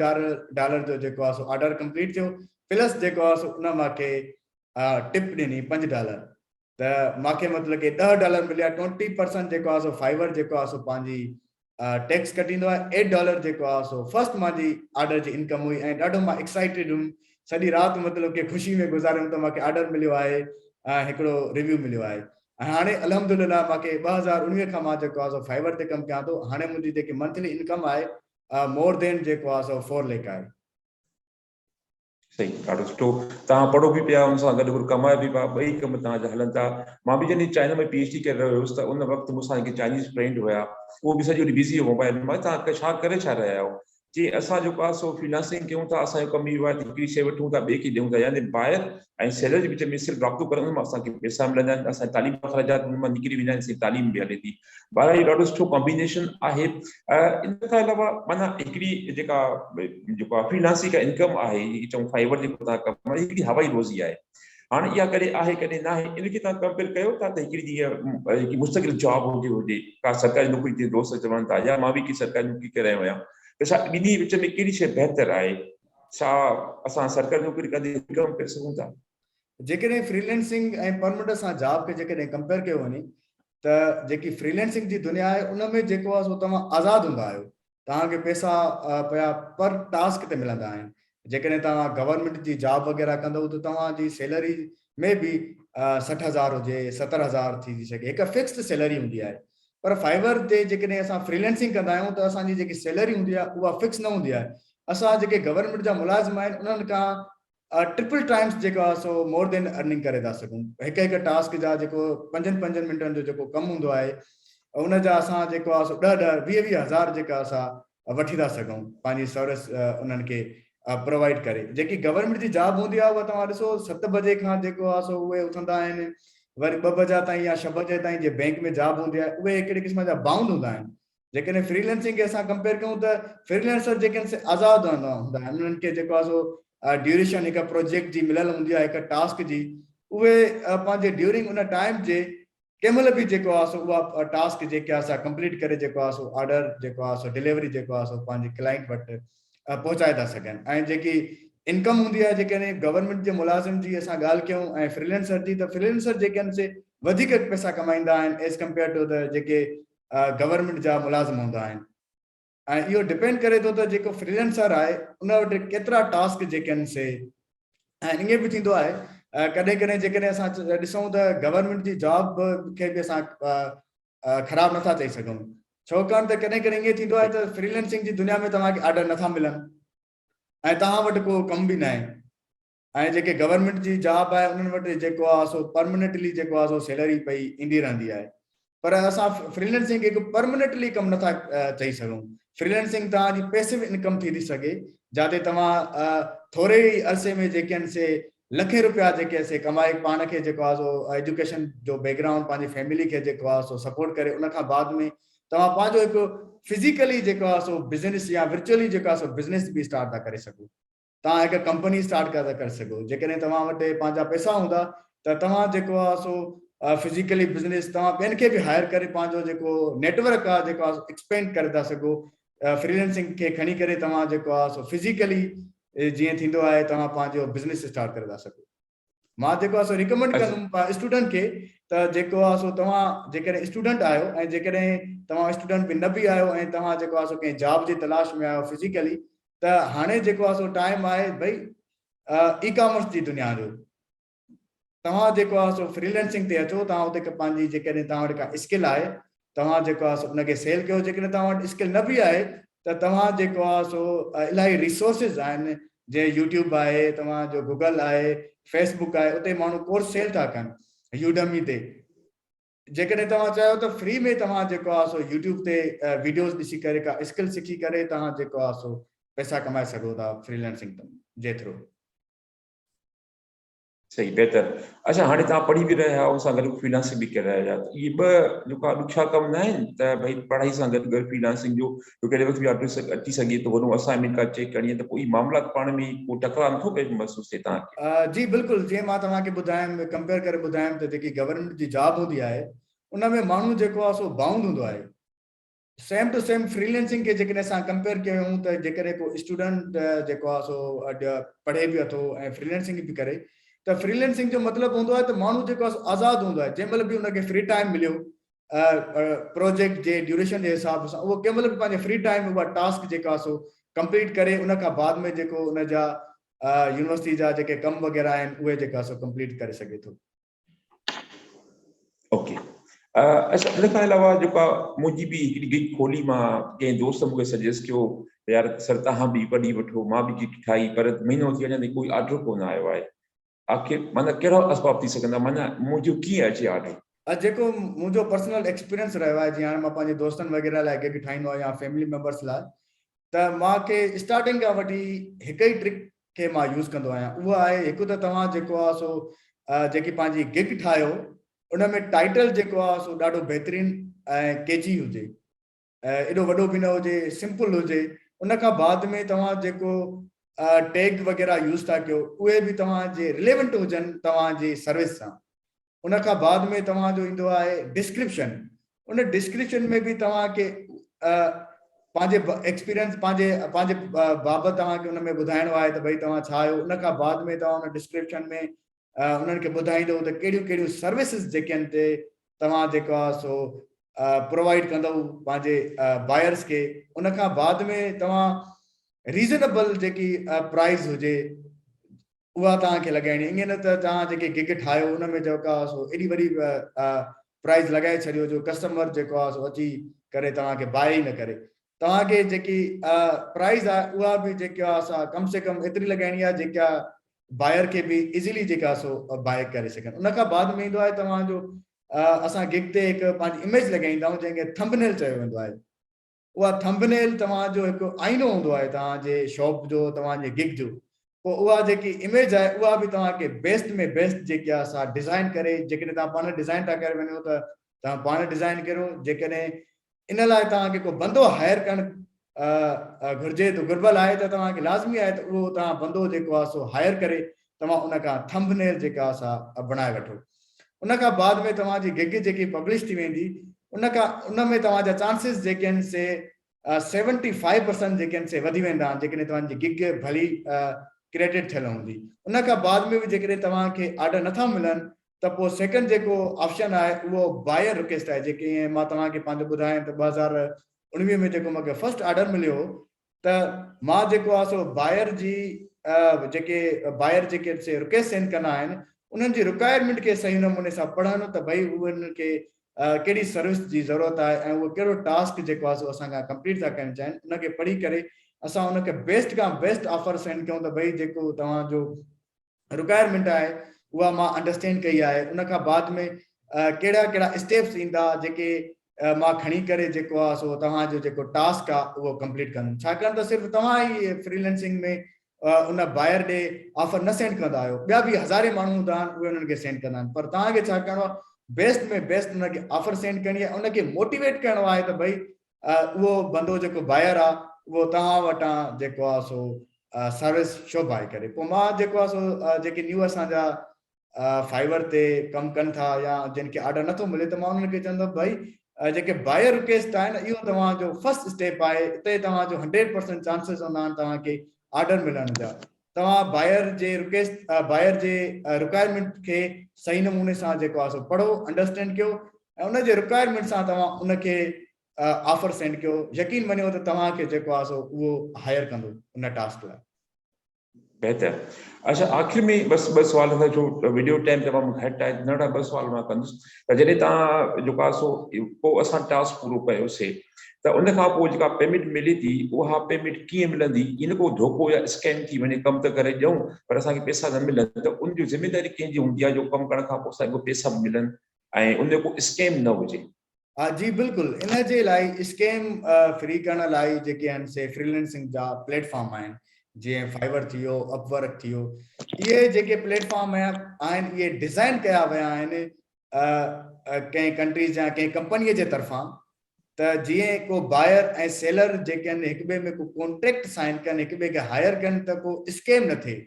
ڊالر جو جيڪو آهي سو آرڊر ڪمپليٽ ٿيو، پلس جيڪو آهي سو ان مان کي ٽپ ڏني 5 ڊالر، ته مان کي مطلب ڪي 10 ڊالر مليا. 20% جيڪو آهي سو فائيور جيڪو آهي سو پنهنجي ٽيڪس ڪٽيندو آهي، 8 ڊالر جيڪو آهي سو فرسٽ مانجي آرڊر جي انڪم هئي ۽ ڏاڍو مان ايڪسائيٽيڊ هيم، سڄي رات مطلب ڪي خوشي ۾ گذاريم ته مانکي آرڊر مليو آهي ۽ هڪڙو ريويو مليو آهي. ۽ هاڻي الحمدلله مانکي 2019 کان مان جيڪو آهي سو فائيور تي ڪم ڪيان ٿو، هاڻي منهنجي جيڪي منٿلي انڪم آهي مور دين جيڪو آهي سو 4 ليڪ آهي. صحيح، ڏاڍو سٺو. توهان پڙهو به پيا ان سان گڏ گڏ ڪمايو به پيا، ٻئي ڪم توهان جا هلن ٿا. مان به جڏهن چائنا ۾ پي ايڇ ڊي ڪري رهيو هيس ته ان وقت مون سان هڪ چائنيز فرينڊ هيا، اهو به سڄو ڏينهن بزي هو موبائل ۾. مان توهان ڇا ڪري ڇا رهيا آهيو؟ چي اسان جيڪو آهي سو فريلانسنگ ڪيون ٿا، اسان جو ڪم اهو آهي ته هڪڙي شيء وٺون ٿا ٻئي کي ڏيون ٿا، يعني بائر ۽ سيلر جي وچ ۾ صرف رابطو ڪرڻ ان مان اسان کي پئسا ملندا آهن، اسان جي تعليم جا اخراجات ان مان نڪري ويندا آهن، اسان جي تعليم به هلي ٿي. بهرحال اهو ڏاڍو سٺو ڪمبينيشن آهي. ان کان علاوه معنيٰ هڪڙي جيڪا جيڪو آهي فري لانسنگ جيڪا انڪم آهي، جيڪي چئون فائبر جيڪو توهان ڪم آهي، هڪڙي هوائي روزي آهي. هاڻي اها ڪڏهن آهي ڪڏهن ناهي، ان کي توهان ڪمپيئر ڪيو ٿا ته هڪڙي جيئن هڪڙي مستقل جاب هجي هجي ڪا سرڪاري نوڪري جيئن دوست چون ٿا يا مان به هڪڙي سرڪاري نوڪري ڪري رهيو آهيان ته ڇا ٻنهي وچ ۾ ڪهڙي شيء بهتر آهي؟ ڇا اسان سرڪاري نوڪري ڪندي انڪم ڪري سگهون ٿا؟ جيڪڏهن فريلانسنگ ۽ پرمنٽ سان جاب کي جيڪڏهن ڪمپيئر ڪيو وڃي ته جيڪي فريلانسنگ جي دنيا آهي ان ۾ جيڪو آهي سو توهان آزاد هوندا آهيو، توهان کي پئسا پيا پر ٽاسڪ تي ملندا آهن. جيڪڏهن توهان گورنمينٽ جي جاب وغيره ڪندو ته توهان جي سيلري ۾ به 60 هزار هجي 70 هزار ٿي ٿي سگهي، هڪ فڪسڊ سيلري هوندي آهي. پر فائيور تي جيڪڏهن اسان فريلانسنگ ڪندا آهيون ته اسان جي جيڪي سيلري هوندي آهي اها فڪس نه هوندي آهي. اسان جيڪي گورنمينٽ جا ملازم آهن انهن کان ٽرپل ٽائمز جيڪو آهي سو مور دين ارننگ ڪري ٿا سگهون. هڪ هڪ ٽاسڪ جا جيڪو پنجن پنجن منٽن جو جيڪو ڪم هوندو آهي ان جا اسان جيڪو آهي سو 10 10 20 20 هزار جيڪا اسان وٺي ٿا سگهون پنهنجي سروس انهن کي پرووائيڊ ڪري. جيڪي گورنمينٽ جي جاب هوندي آهي اها توهان ڏسو 7 بجي کان جيڪو آهي سو اهي اٿندا آهن وري 2 بجا تائين يا 6 بجي تائين جي بينڪ ۾ جاب هوندي آهي اهي هڪڙي قسم جا بائونڊ هوندا آهن. جيڪڏهن فري لانسنگ کي اسان ڪمپيئر ڪيون ته فري لانسر جيڪي آهن سي آزاد هوندا آهن، انهن کي جيڪو آهي سو ڊيوريشن هڪ پروجيڪٽ جي مليل هوندي آهي، هڪ ٽاسڪ جي، اهي پنهنجي ڊيورنگ ان ٽائيم جي ڪنهن مهل به جيڪو آهي سو اها ٽاسڪ جيڪي آهي سا ڪمپليٽ ڪري جيڪو آهي سو آرڊر جيڪو آهي سو ڊليوري جيڪو آهي سو پنهنجي ڪلائنٽ وٽ پهچائي ٿا سگهن. ۽ جيڪي انڪم هوندي آهي جيڪڏهن گورنمينٽ جي ملازم جي اسان ڳالهه ڪيون ۽ فري لانسر جي ته فري لانسر جيڪي آهن سي وڌيڪ پئسا ڪمائيندا آهن ايز ڪمپيئر ٽو ته جيڪي گورنمينٽ جا ملازم هوندا آهن. ۽ اهو ڊپينڊ ڪري ٿو ته جيڪو فريلانسر آهي ان وٽ ڪيترا ٽاسڪ جيڪي آهن سي، ۽ ائين به ٿيندو آهي ڪڏهن ڪڏهن جيڪڏهن اسان ڏسون ته گورنمينٽ جي جاب کي به اسان خراب نٿا چئي سگهون، ڇوڪاڻ ته ڪڏهن ڪڏهن ائين ٿيندو آهي ته فريلانسنگ جي دنيا ۾ توهان کي آرڊر نٿا ملن ۽ توهان وٽ ڪو ڪم به ناهي، ۽ جيڪي گورنمينٽ جي جاب آهي انهن وٽ جيڪو آهي سو پرمننٽلي جيڪو آهي سو سيلري پئي ايندي رهندي آهي، پر اسان فريلانسنگ کي هڪ پرمننٽلي ڪم نٿا چئي سگهون. فريلانسنگ توهان جي پيسو انڪم ٿي ٿي سگهي، جاتي توهان ٿوري ئي عرصي ۾ جيڪي آهن سي لکين روپيا جيڪي سي ڪمائي پاڻ کي جيڪو آهي سو ايجوڪيشن جو بيڪ گرائونڊ پنهنجي فيملي کي جيڪو آهي سو سپورٽ ڪري، ان کان بعد ۾ توهان پنهنجو هڪ فزيڪلي جيڪو آهي سو بزنس يا ورچوئلي جيڪو آهي سو بزنس به اسٽارٽ ٿا ڪري سگهو. توهان هڪ ڪمپني اسٽارٽ ٿا ڪري سگهو. جيڪڏهن توهان وٽ پنهنجا پئسا هوندا ته توهان جيڪو آهي سو فزيڪلي بزنس توهان ٻين کي به هائر ڪري پنهنجو جيڪو نيٽورڪ آهي جيڪو آهي ايڪسپينڊ ڪري ٿا سگهو. فريلانسنگ کي کڻي ڪري توهان جيڪو آهي سو فزيڪلي جيئن ٿيندو آهي توهان پنهنجو بزنس اسٽارٽ ڪري ٿا سگهو. مان جيڪو آهي سو ريڪمنڊ ڪندم اسٽوڊنٽ کي ته جيڪو آهي سو توهان جيڪڏهن اسٽوڊنٽ آهيو ۽ جيڪڏهن توهان اسٽوڊنٽ به نه به آهيو ۽ توهان جيڪو آهي سو ڪنهن جاب جي تلاش ۾ آهيو فزيڪلي، ته هاڻي جيڪو آهي سو ٽائيم آهي ڀئي اي ڪامرس جي دنيا جو، توهان جيڪو آهي سو فريلانسنگ تي اچو. توهان اتي پنهنجي جيڪڏهن توهان وٽ ڪا اسڪل آهي توهان جيڪو آهي سو ان کي سيل ڪيو. جيڪڏهن توهان وٽ اسڪل نه به آهي ته توهان جيڪو آهي سو الاهي ريسورسز آهن، جيئن يوٽيوب آهي، توهان جو گوگل آهي، فيس بڪ آهي، اتي ماڻهو ڪورس سيل ٿا ڪن يوڊمي تي. جيڪڏهن توهان چاهيو ته فري ۾ توهان جيڪو آهي سو يوٽيوب تي ويڊيوز ڏسي ڪري ڪا اسڪل سکي ڪري توهان جيڪو آهي سو پئسا ڪمائي سگهو ٿا فريلانسنگ جي ٿرو. صحيح بهتر. اڇا هاڻي توهان پڙهي به رهيا آهيو ان سان گڏ فريلانسنگ به ڪري رهيا آهيو ته اهي ٻه جيڪا ڏکيا ڪم نه آهن ته ڀئي پڙهائي سان گڏ گڏ فريلانسنگ جو جو ڪهڙي وقت به آرڊر اچي سگهي ٿو، وڏو اسائنمينٽ ڪا چيڪ ڪرڻي آهي ته پوء اهي معاملا پاڻ ۾ ڪو ٽڪراء نٿو پئي محسوس ٿئي توهان کي؟ جي بلڪل، جيئن مان توهان کي ٻڌايم ڪمپيئر ڪري ٻڌايم ته جيڪي گورنمينٽ جي جاب هوندي آهي ان ۾ ماڻهو جيڪو آهي سو بائونڊ هوندو آهي. سيم ٽو سيم فريلانسنگ کي جيڪڏهن اسان ڪمپيئر ڪيون ته جيڪڏهن ڪو اسٽوڊنٽ جيڪو آهي سو پڙهي به اٿو ۽ فريلانسنگ به ڪري ته فريلانسنگ جو مطلب هوندو آهي ته ماڻهو جيڪو آهي سو آزاد هوندو آهي، جنهن مهل به ان کي فري ٽائيم مليو پروجيڪٽ جي ڊيوريشن جي حساب سان اهو ڪنهن مهل به پنهنجي فري ٽائيم اها ٽاسڪ جيڪا آهي سو ڪمپليٽ ڪري ان کان بعد ۾ جيڪو ان جا يونيورسٽي جا جيڪي ڪم وغيره آهن اهي جيڪا سو ڪمپليٽ ڪري سگهي ٿو. اوڪي اچھا ان کان علاوه جيڪا منهنجي به هڪڙي گگ کولي مان، ڪنهن دوست مونکي سجيسٽ ڪيو ته يار سر تهان به ڪڍي وٺو، مان به گگ ٺاهي پر مهينو ٿي اڃا تائين ڪوئي آرڊر ڪونه آيو آهي، آخر معنيٰ ڪهڙا اسباب ٿي سگهندا معنيٰ منهنجو ڪيئن اچي آرڊر؟ جيڪو منهنجو پرسنل ايڪسپيرينس رهيو آهي، جيئن هاڻي مان پنهنجي دوستن وغيره لاء گگ ٺاهيندو آهيان يا فيملي ميمبرس لاء، ته مان کي اسٽارٽنگ کان وٺي هڪ ئي ٽرڪ کي مان يوز ڪندو آهيان، اهو آهي هڪ ته توهان جيڪو آهي سو جيڪي پنهنجي گگ ٺاهيو ان ۾ ٽائيٽل جيڪو آهي سو ڏاڍو بهترين ۽ ڪيچي هجي، ايڏو وڏو به نه هجي، سمپل هجي. ان کان بعد ۾ توهان جيڪو ٽيگ وغيره يوز ٿا ڪيو اهي به توهان جي رليونٽ هجن توهان جي سروس سان. ان کان بعد ۾ توهان جو ايندو آهي ڊسڪرپشن، ان ڊسڪرپشن ۾ به توهان کي پنهنجي ايڪسپيرينس پنهنجي پنهنجي بابت توهان کي ان ۾ ٻڌائڻو آهي ته ڀئي توهان ڇا آهيو. ان کان بعد ۾ توهان ان ڊسڪرپشن ۾ انهن کي ٻڌائيندو ته ڪهڙيون ڪهڙيون سروسز جيڪي آهن تي توهان جيڪو آهي سو پرووائيڊ ڪندو پنهنجي بائرس کي. ان کان بعد ۾ توهان ريزنبل جيڪي پرائز هجي اها توهان کي لڳائڻي، ائين نه ته توهان جيڪي گگ ٺاهيو ان ۾ جيڪو آهي سو ايڏي وڏي پرائز لڳائي ڇڏيو جو ڪسٽمر جيڪو آهي سو اچي ڪري توهان کي باء ئي نه ڪري. توهان کي جيڪي پرائز آهي اها به جيڪا آهي سا ڪم سي ڪم ايتري لڳائڻي آهي جيڪا بائر کي به ايزلي جيڪا سو باء ڪري سگهن. ان کان بعد ۾ ايندو آهي توهان جو اسان گگ تي هڪ پنهنجي اميج لڳائيندا آهيون جنهن کي ٿمب نيل چيو ويندو آهي. اها ٿمب نيل توهان جو هڪ آئينو هوندو آهي توهان جي شاپ جو، توهان جي گگ جو. پوء اها جيڪي اميج آهي اها به توهان کي بيسٽ ۾ بيسٽ جيڪي آهي سا ڊزائن ڪري، جيڪڏهن توهان پاڻ ڊزائن ٿا ڪري وڃو ته توهان پاڻ ڊزائن ڪريو، جيڪڏهن ان لاء توهان کي ڪو بندو هائر ڪرڻ گهرجي ته گهربل آهي ته توهان کي لازمي آهي ته اهو توهان بندو جيڪو آهي سو هائر ڪري توهان ان کان ٿمب نيل جيڪا آهي سا بڻائي وٺو. ان کان بعد ۾ توهان جي گگ جيڪي پبلش ٿي ويندي ان کان ان ۾ توهان جا چانسز جيڪي آهن سي 75% جيڪي آهن سي وڌي ويندا آهن جيڪڏهن توهان جي گگ ڀلي ڪريٽيڊ ٿيل هوندي. ان کان بعد ۾ به جيڪڏهن توهان کي آرڊر نٿا ملن ته پوء سيڪنڊ جيڪو آپشن آهي اهو بائر رڪويسٽ آهي، جيڪي مان توهان کي پنهنجو ٻڌايم ته 2019 ۾ جيڪو مونکي فرسٽ آرڊر مليو هو ته مان جيڪو آهي سو بائر جي جيڪي بائر جيڪي سي رڪويسٽ سينڊ ڪندا آهن انهن جي رڪوائرمينٽ کي صحيح نموني سان پڙهن ته ڀئي انهن کي ڪهڙي سروس جي ضرورت آهي ۽ اهو ڪهڙو ٽاسڪ جيڪو آهي سو اسان کان ڪمپليٽ ٿا ڪرڻ چاهين، ان کي پڙهي ڪري اسان ان کي بيسٽ کان بيسٽ آفر سينڊ ڪيون ته ڀئي جيڪو توهان جو رڪوائرمينٽ آهي اها مان انڊرسٽينڊ ڪئي آهي، ان کان بعد ۾ ڪهڙا ڪهڙا اسٽيپس ايندا جيڪي مان کڻي ڪري جيڪو آهي سو توهان جو جيڪو ٽاسڪ آهي اهو ڪمپليٽ ڪندم. ڇاڪاڻ ته صرف توهان ئي فريلانسنگ ۾ ان بائر ڏي آفر نه سينڊ ڪندا آهيو، ٻيا به هزارين ماڻهو هوندا آهن اهي انهن کي سينڊ ڪندا آهن، پر توهان کي ڇا ڪرڻو آهي بيسٽ ۾ بيسٽ ان کي آفر سينڊ ڪرڻي آهي، ان کي موٽيويٽ ڪرڻو آهي ته ڀئي اهو بندو جيڪو بائر آهي اهو توهان وٽان جيڪو آهي سو سروس شو بائي ڪري. پوء مان جيڪو آهي سو جيڪي نيو اسان جا فائيور تي ڪم ڪن ٿا يا جن کي آرڊر نٿو ملي ته مان انهن کي چوندم ڀائي جيڪي بائر رڪويسٽ آهن اهو توهان جو فرسٽ اسٽيپ آهي، اتي توهان جو 100% چانسز هوندا آهن توهان کي آرڊر ملڻ جا. توهان بائر جي رڪويسٽ بائر جي رڪوائرمينٽ کي صحيح نموني سان جيڪو آهي سو پڙهو، انڊرسٽينڊ ڪيو ۽ ان جي رڪوائرمينٽ سان توهان ان کي آفر سينڊ ڪيو، يقين مڃو ته توهان کي جيڪو آهي سو اهو هائر ڪندو ان ٽاسڪ لاء. بهتر. اڇا آخر ۾ بس ٻه سوال ٿا جو وڊيو ٽائيم تمام گهٽ آهي، ننڍڙا ٻه سوال مان ڪندس ته جڏهن تان جيڪو آهي سو پوء اسان ٽاسڪ پورو ڪيوسي ته ان کان پوء جيڪا پيمينٽ ملي ٿي اها پيمينٽ ڪيئن ملندي؟ ائين نه ڪو ڌوڪو يا اسڪيم ٿي وڃي، ڪم ته ڪري ڏيون پر اسان کي پيسا نه ملن ته ان جو ذميداري ڪنهن جي هوندي آهي جو ڪم ڪرڻ کان پوء اسان کي پيسا به ملن ۽ ان جو ڪو اسڪيم نه هجي؟ ها جي بلڪل ان جي لاء اسڪيم فري ڪرڻ لاء جيڪي آهن سي فريلانسنگ جا پليٽ فارم آهن جيئن فائيور ٿي ويو، اپ ورڪ ٿي ويو، اهي جيڪي پليٽ فارم آهن اهي ڊزائن ڪيا ويا آهن ڪنهن ڪنٽريز يا ڪنهن ڪمپني جي طرفان ته جيئن ڪو بائر ۽ سيلر جيڪي آهن هڪ ٻئي ۾ ڪو ڪانٽريڪٽ سائن ڪن، هڪ ٻئي کي هائر ڪن ته ڪو اسڪيم نه ٿئي.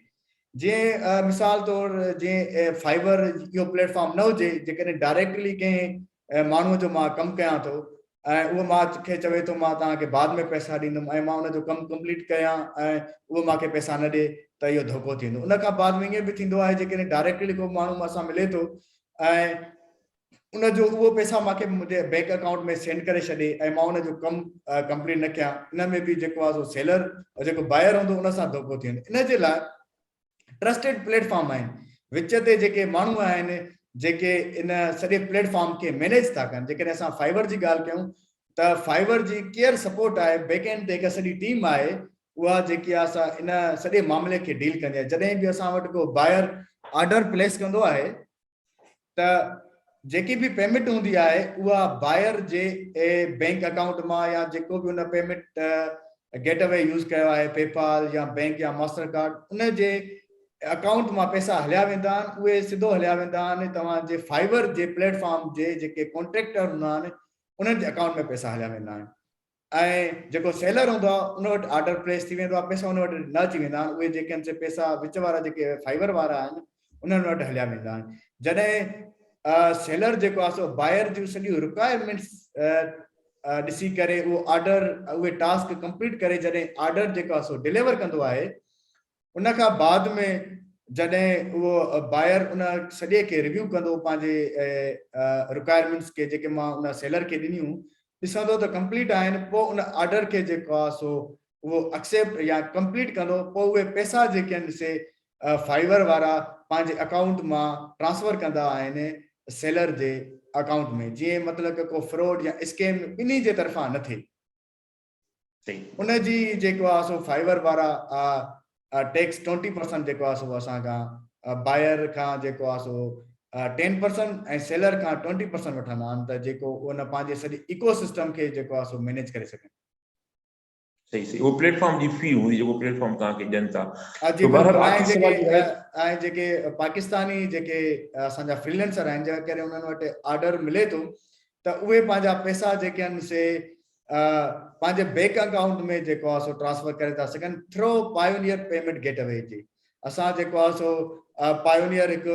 جيئن مثال طور جيئن فائيور اهو پليٽ فارم نه هجي، جيڪڏهن ڊائريڪٽلي ڪنهن ماڻهوء جو مان ڪم ڪيان ٿو ۽ اهو مان کي چوي ٿو مان توهان کي بعد ۾ پئسا ڏيندم ۽ مان ان جو ڪم ڪمپليٽ ڪيان ۽ اهو مان کي پئسا نه ڏي ته اهو ڌوڪو ٿيندو. ان کان بعد ۾ ائين به ٿيندو آهي جيڪڏهن ڊائريڪٽلي ڪو ماڻهو مان سان ملي ٿو ۽ ان جو اهو پئسا مان کي منهنجي بينڪ اڪائونٽ ۾ سينڊ ڪري ڇڏي ۽ مان ان جو ڪم ڪمپليٽ نه ڪيان، ان ۾ به جيڪو آهي سو سيلر جيڪو بائر هوندو ان سان ڌوڪو ٿي ويندو. ان جي لاء ٽرسٽيڊ پليٽ فارم آهن، وچ تي جيڪي ماڻهو آهن جيڪي ان سڄي پليٽ فارم کي مينيج ٿا ڪن. جيڪڏهن اسان فائيور جي ڳالهه ڪيون ته فائيور جي ڪيئر سپورٽ آهي، بيڪ اينڊ تي هڪ سڄي ٽيم آهي اها جيڪي آهي سا ان سڄي معاملي کي ڊيل ڪندي آهي. جڏهن به اسان وٽ ڪو بائر آرڊر پليس ڪندو آهي ته جيڪي به پيمنٽ هوندي آهي اها بائر جي بينڪ اڪائونٽ مان يا جيڪو به ان پيمنٽ گيٽ اوي يوز ڪيو آهي پي پال يا بينڪ يا ماسٽر ڪارڊ ان جي اڪائونٽ مان پئسا هليا ويندا آهن، اهي سڌو هليا ويندا آهن توهان جي فائيور جي پليٽ فارم جي جيڪي ڪانٽريڪٽر هوندا آهن انهن جي اڪائونٽ ۾ پئسا هليا ويندا آهن ۽ جيڪو سيلر هوندو آهي ان وٽ آرڊر پليس ٿي ويندو آهي، پئسا ان وٽ نه اچي ويندا آهن، اهي جيڪي آهن سي پئسا وچ وارا جيڪي فائيور وارا آهن انهن وٽ هليا ويندا آهن. جڏهن سيلر جيڪو آهي سو بائر جون سڄيون رڪوائرمينٽس ڏسي ڪري اهو آرڊر اهي ٽاسڪ ڪمپليٽ ڪري جڏهن آرڊر جيڪو آهي سو ڊليور ڪندو آهي ان کان بعد ۾ جڏهن اهو بائر ان سڄي کي ريويو ڪندو پنهنجي رڪوائرمينٽس کي جيڪي مان ان سيلر کي ڏنيون ڏسندو ته ڪمپليٽ آهن پوء ان آرڊر کي جيڪو آهي سو اهو اڪسيپٽ يا ڪمپليٽ ڪندو پوء اهي پئسا جيڪي آهن سي فائيور وارا پنهنجي اڪائونٽ مان ٽرانسفر ڪندا آهن سيلر جي اڪائونٽ ۾ جيئن مطلب ڪو فراڊ يا اسڪيم ٻنهي جي طرفان نه ٿئي. ان جي جيڪو آهي سو فائيور وارا ٽيڪس 20% جيڪو آهي سو اسان کان بائر کان جيڪو آهي سو 10% ۽ سيلر کان 20% وٺندا آهن ته جيڪو ان پنهنجي سڄي ايڪو سسٽم کي جيڪو آهي سو مينيج ڪري سگهن. صحيح صحيح اهو پليٽ فارم جي في هوندي جيڪو پليٽ فارم توهان کي ڏين ٿا. جي بلڪل ۽ جيڪي ۽ جيڪي پاڪستاني جيڪي اسان جا فريلانسر آهن جنهن ڪري انهن وٽ آرڊر ملي ٿو ته اهي پنهنجا پئسا جيڪي آهن سي پنهنجي بينڪ اڪائونٽ ۾ جيڪو آهي سو ٽرانسفر ڪري ٿا سگهن through pioneer payment gate V جي. اسان جيڪو آهي سو پايونيئر هڪ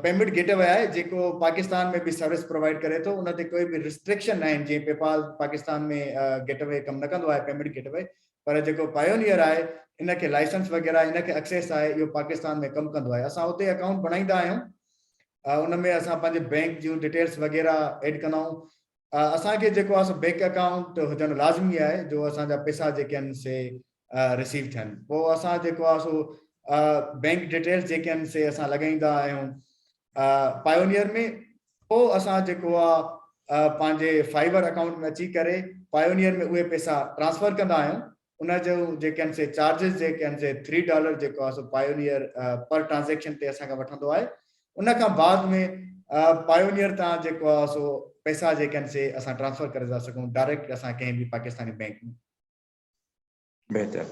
پيمينٽ گيٽ وي آهي جيڪو پاڪستان ۾ به سروس پرووائيڊ ڪري ٿو، ان تي ڪوئي به ريسٽرڪشن نه آهن، جيئن پيپال پاڪستان ۾ گيٽ وي ڪم نه ڪندو آهي پيمينٽ گيٽ وي، پر جيڪو پايونيئر آهي ان کي لائسنس وغيره ان کي اڪسيس آهي، اهو پاڪستان ۾ ڪم ڪندو آهي. اسان اتي اڪائونٽ بڻائيندا آهيون، ان ۾ اسان پنهنجي بينڪ جون ڊيٽيلس وغيره ايڊ ڪندا آهيون. اسان کي جيڪو آهي سو بينڪ اڪائونٽ هجڻ لازمي آهي جو اسان جا پئسا جيڪي آهن سي رسيو ٿين، پوء اسان جيڪو آهي سو بينڪ ڊيٽيلز جيڪي آهن سي اسان لڳائيندا آهيون پايونيئر ۾ پوء اسان جيڪو آ پنهنجي فائيور اڪائونٽ ۾ اچي ڪري پايونيئر ۾ اهي پئسا ٽرانسفر ڪندا آهيون ان جو جيڪي آهن سي چارجز جيڪي آهن سي ٿري ڊالر جيڪو آهي سو پايونيئر پر ٽرانزيڪشن تي اسان کان وٺندو آهي ان کان بعد ۾ پايونيئر تان جيڪو آهي سو پئسا جيڪي آهن سي اسان ٽرانسفر ڪري ٿا سگهون ڊائريڪٽ اسان ڪنهن به پاڪستاني بينڪ ۾. بهتر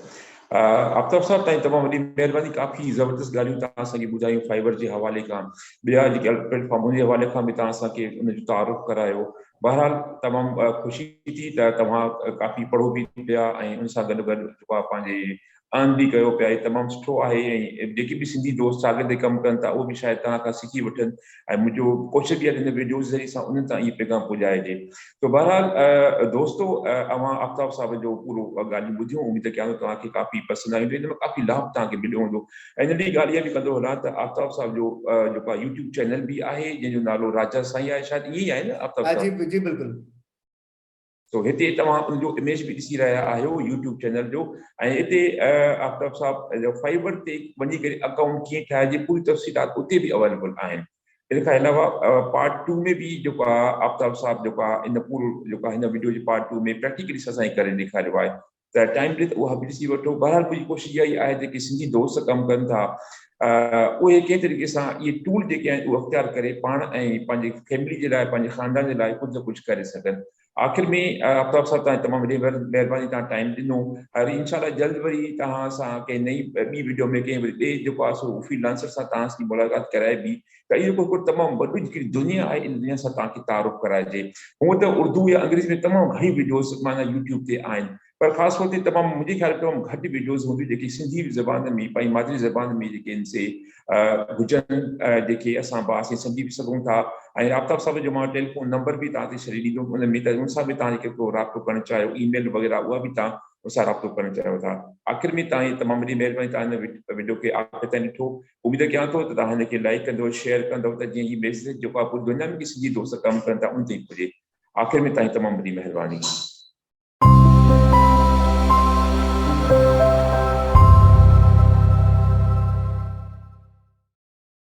آفتاب صاحب تائين تمام وڏي مهرباني ڪافي زبردست ڳالهيون توهان اسان کي ٻڌايون فائبر جي حوالي کان ٻيا جيڪي پليٽ فارم ان جي حوالي کان به توهان اسان کي ان جو تعارف ڪرايو بهرحال تمام خوشي ٿي ته توهان ڪافي پڙهو به پيا ۽ ان سان گڏو گڏ جيڪو آهي پنهنجي ارن به ڪيو پيا هي تمام سٺو آهي ۽ جيڪي به سنڌي دوست شاگرد ڪم ڪن ٿا اهو به شايد توهان کان سکي وٺن ۽ منهنجو ڪوشش به آهي ته هن ويڊيو جي ذريعي سان انهن تائين اهي پيغام پڄائجي تو بهرحال دوستو اوهان آفتاب صاحب جو پورو ڳالهيون ٻڌيون اميد ڪيان ٿو توهان کي ڪافي پسند آيون هونديون ان ۾ ڪافي لاڀ توهان کي مليو هوندو ۽ ننڍي ڳالهه اها به ڪندو هلان ته آفتاب صاحب جو جيڪو آهي يوٽيوب چينل به آهي جنهن جو نالو راجا سائين آهي شايد ائين ئي آهي نه آفتاب صاحب؟ جي جي بلڪل. سو هتي توهان ان جو اميج به ڏسي رهيا آهيو يوٽيوب چينل جو ۽ هتي آفتاب صاحب جو فائبر تي وڃي ڪري اڪائونٽ ڪيئن ٺاهجي پوري تفصيلات اتي به اويليبل آهن ان کان علاوه پارٽ ٽو ۾ به جيڪو آهي آفتاب صاحب جيڪو آهي ان پورو جيڪو آهي هن وڊيو جي پارٽ ٽو ۾ پريڪٽيڪلي اسان کي ڪري ڏيکاريو آهي ته ٽائيم ملي ته اها به ڏسي وٺو بهرحال منهنجي ڪوشش اها ئي آهي جيڪي سنڌي دوست ڪم ڪن ٿا اهي ڪنهن طريقي سان اهي ٽول جيڪي آهن اهي اختيار ڪري پاڻ ۽ پنهنجي فيملي جي لاء پنهنجي خاندان جي لاء ڪجهه نه ڪجهه ڪري سگهن آخر ۾ آفتاب صاحب تان تمام وڏي مهرباني تان ٽائيم ڏنو وري انشاء الله جلد وري توهان سان ڪنهن نئين ٻي وڊيو ۾ ڪنهن وري ٻئي جيڪو آهي سو فري لانسر سان توهان سان ملاقات ڪرائبي ته اهو هڪڙو تمام وڏو هڪڙي دنيا آهي ان دنيا سان توهان کي تعارف ڪرائجي هونء ته اردو يا انگريزي ۾ تمام گهڻيون وڊيوز معنيٰ يوٽيوب تي آهن پر خاص طور تي تمام منهنجي خيال ۾ تمام گهٽ وڊيوز هونديون جيڪي سنڌي زبان ۾ پنهنجي مادري زبان ۾ جيڪي آهن سي هجن جيڪي اسان با اسين سمجهي به سگهون ٿا ۽ آفتاب صاحب جو مان ٽيليفون نمبر به توهان تي ڇڏي ڏيندم ان ۾ ته ان سان به توهان جيڪي ڪو رابطو ڪرڻ چاهيو اي ميل وغيره اها به توهان ان سان رابطو ڪرڻ چاهيو ٿا آخر ۾ توهان جي تمام وڏي مهرباني توهان هن وڊيو کي آخر تائين ڏٺو اميد ڪيان ٿو ته توهان هن کي لائڪ ڪندو شيئر ڪندو ته جيئن هي ميسيج جيڪو آهي پوري دنيا ۾ سنڌي دوست ڪم ڪن ٿا ان تائين پڄي آخر ۾ توهان جي تمام وڏي مهرباني.